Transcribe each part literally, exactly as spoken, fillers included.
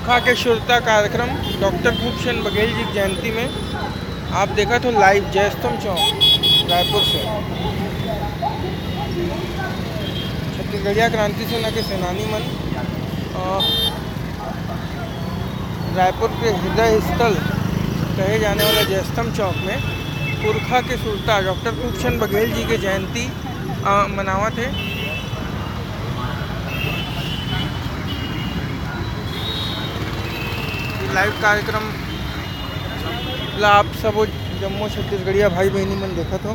पुरखा के सुरता कार्यक्रम डॉक्टर खूबचंद बघेल जी की जयंती में आप देखत हो live जयस्तंभ चौक रायपुर से। छत्तीसगढ़िया क्रांति सेना के सेनानी मन, अ, रायपुर के हृदय स्थल कहे जाने वाला जयस्तंभ चौक में पुरखा के सुरता डॉक्टर खूबचंद बघेल जी के जयंती, अ, मनावत हे। Live कार्यक्रम ला आप सबो जम्मो छत्तीसगढ़िया भाई बहिनी मन देखत हो।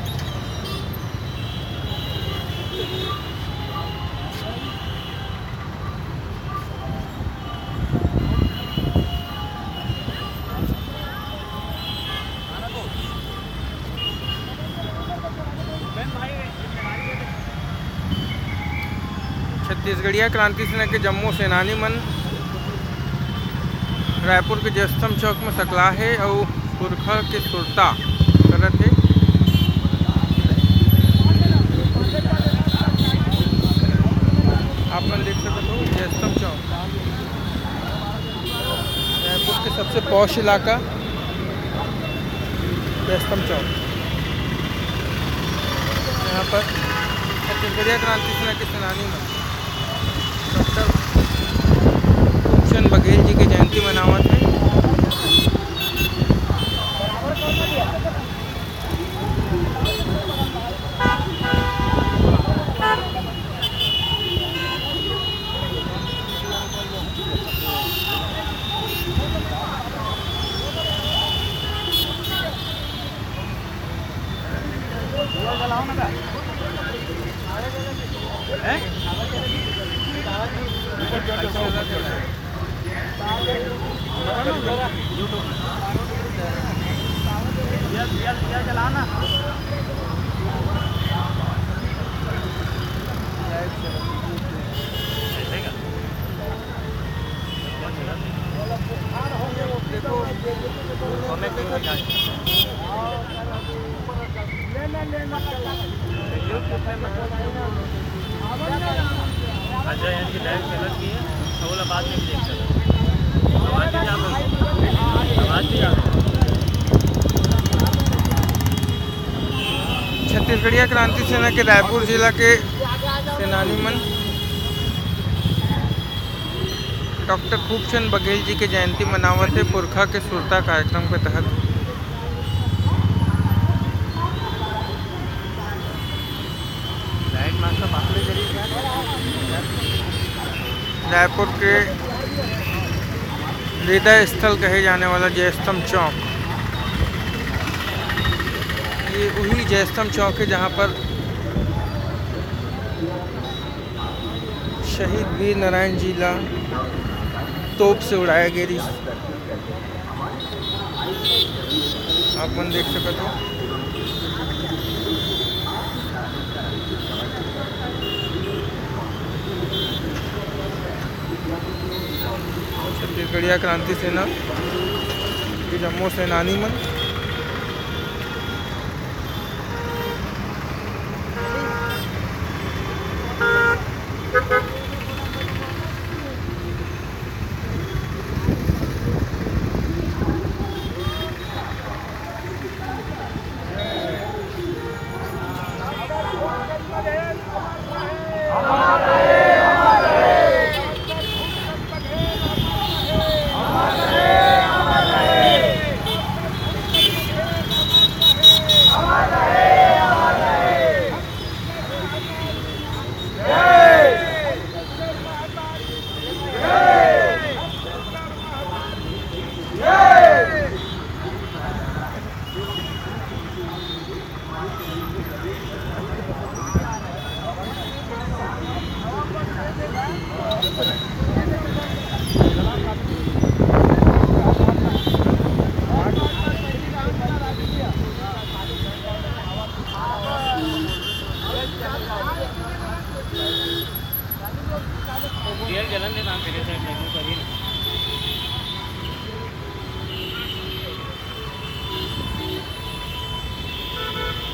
छत्तीसगढ़िया क्रांति सेना के जम्मो सेनानी मन रायपुर के जयस्तंभ चौक में सकलाय हे अउ पुरखा के सुरता करत हे। आप मन देख सकत हो जयस्तंभ चौक, रायपुर के सबसे posh इलाका जयस्तंभ चौक। यहाँ पर छत्तीसगढ़िया क्रांति सेना के सेनानी मन डॉक्टर खूबचंद बघेल जी के जयंती मनावत हे। अच्छा, यानी कि live चलत भी है, तो ओला बाद में भी देख सकते हैं। आवाज भी जाम है, आवाज भी जाम है। छत्तीसगढ़िया क्रांति सेना के रायपुर जिला के सेनानी मन डॉक्टर खूबचंद बघेल जी के जयंती मनावत हे पुरखा के सुरता कार्यक्रम के तहत। रायपुर के हृदय स्थल कहे जाने वाला जयस्तंभ चौक, ये वही जयस्तंभ चौक है जहाँ पर शहीद वीर नारायण जी ला तोप से उड़ाया गे रिहिस। आप मन देख सकत हो, छत्तीसगढ़िया क्रांति सेना के जम्मो सेनानी मन।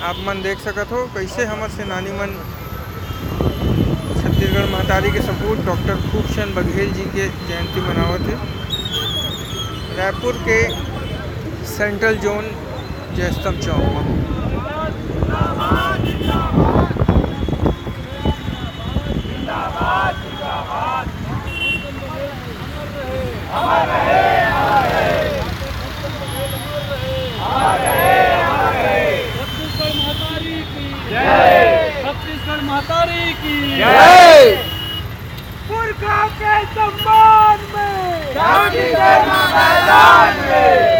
आप मन देख सकत हो, कइसे हमर सेनानी मन छत्तीसगढ़ महतारी के सपूत डॉक्टर खूबचंद बघेल जी के जयंती मनावत हे। जयपुर के सेंट्रल जोन जयस्तंभ चौक म। छत्तीसगढ़ महतारी की जय। पुरखा के सम्मान में।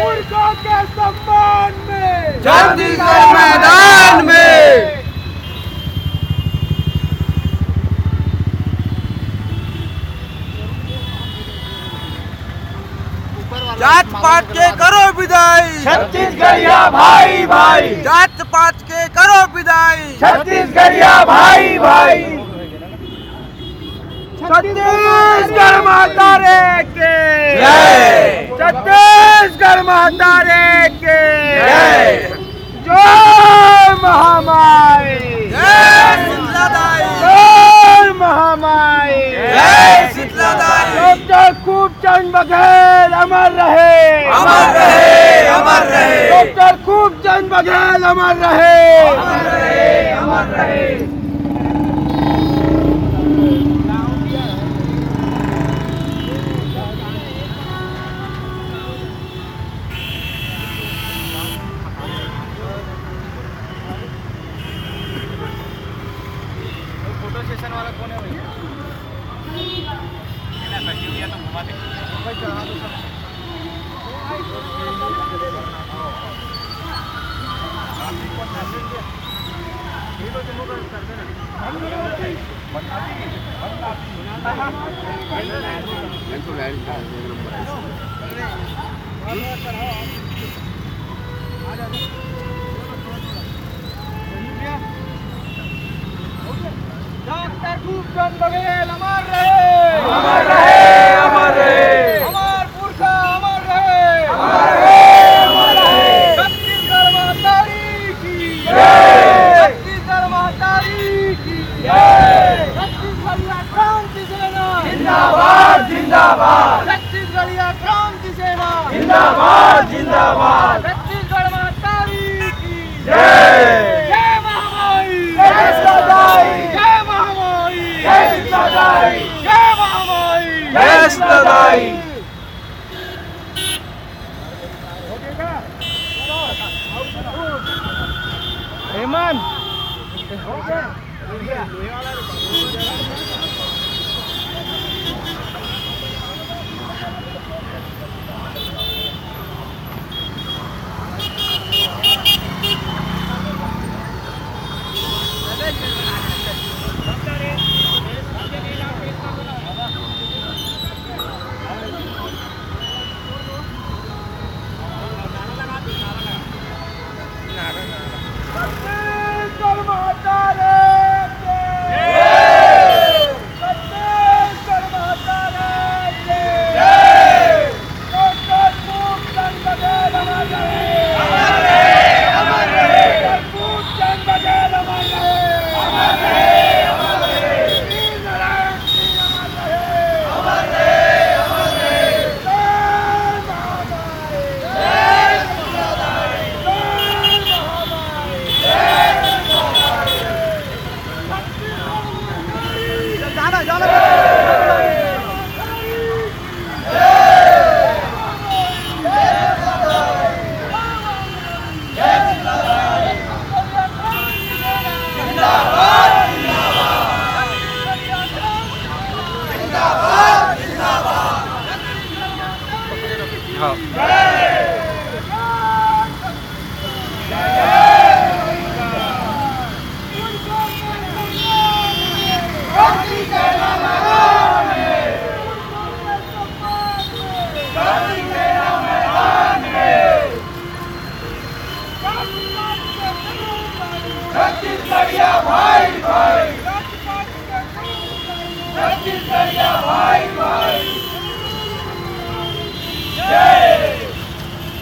पुरखा के सम्मान में। जात पात के करो विदाई। छत्तीसगढ़िया भाई भाई। जात पात के करो विदाई। छत्तीसगढ़िया भाई भाई। छत्तीसगढ़ महतारी की जय। छत्तीसगढ़ महतारी की जय। जय महामाई। जय शीतला दाई। जय महामाई। जय शीतला दाई। डॉक्टर खूबचंद बघेल अमर रहे। अमर रहे, अमर रहे। डॉक्टर खूबचंद बघेल अमर रहे। अमर रहे, अमर रहे। फोटो सेशन वाला कौन है भैया? ये ना, सचिव भैया तो घुमा दे। डॉक्टर खूबचंद बघेल अमर रहे। अमर रहे, अमर रहे। अमर पुरखा अमर रहे। अमर रहे, अमर रहे। छत्तीसगढ़ महतारी की जय। छत्तीसगढ़ महतारी की जय। छत्तीसगढ़िया क्रांति सेना जिंदाबाद, जिंदाबाद। छत्तीसगढ़िया क्रांति सेना जिंदाबाद, जिंदाबाद। छत्तीसगढ़ महतारी की जय। जय महामाई। जय सदाई। जय महामाई। जय सदाई। जय महामाई। जय सदाई। हेमंत। छत्तीसगढ़ महतारी की जय। छत्तीसगढ़ महतारी की जय। डॉक्टर खूबचंद बघेल अमर रहे। अमर रहे, अमर रहे। डॉक्टर खूबचंद बघेल अमर रहे। अमर रहे, अमर रहे। वीर नारायण सिंह अमर रहे। अमर रहे, अमर रहे। जय महामाई। जय महामाई। जाना, जाना। हाँ। छत्तीसगढ़िया भाई भाई, छत्तीसगढ़िया भाई भाई, जय।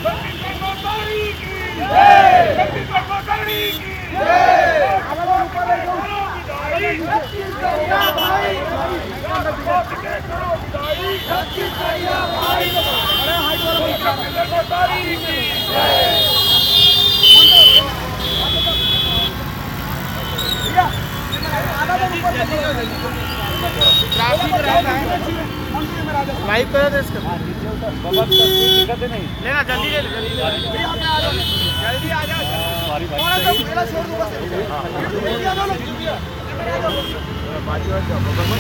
छत्तीसगढ़ महतारी की जय। छत्तीसगढ़ महतारी की जय। छत्तीसगढ़िया भाई भाई, छत्तीसगढ़िया भाई भाई। ट्रैफिक रहता है। लाइव करो तो इसको। बाबा, तो कोई दिक्कत ही नहीं। लेना, जल्दी ले लो, जल्दी ले लो। जल्दी आ जाओ। सॉरी भाई। थोड़ा सा मेरा छोड़ दो बस। हाँ। जल्दी आ जाओ ना, जल्दी आ। थोड़ा बाजू आ जाओ, बाबा।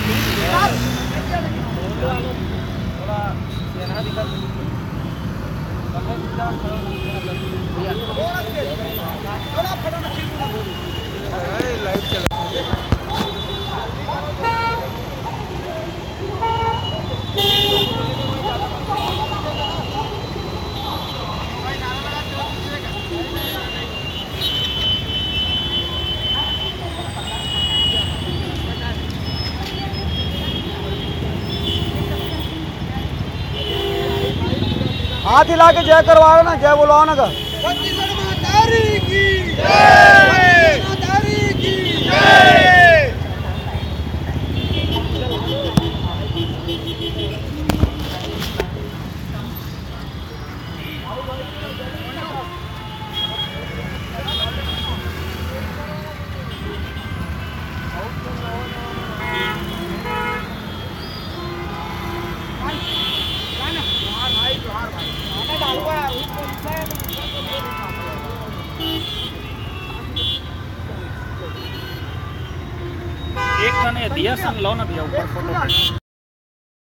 हाथ हिला के जय करवाओ ना, जय बुलाओ ना का। छत्तीसगढ़ महतारी की जय। छत्तीसगढ़ महतारी की जय। एक कने दिया सन लो ना भैया, ऊपर फोटो।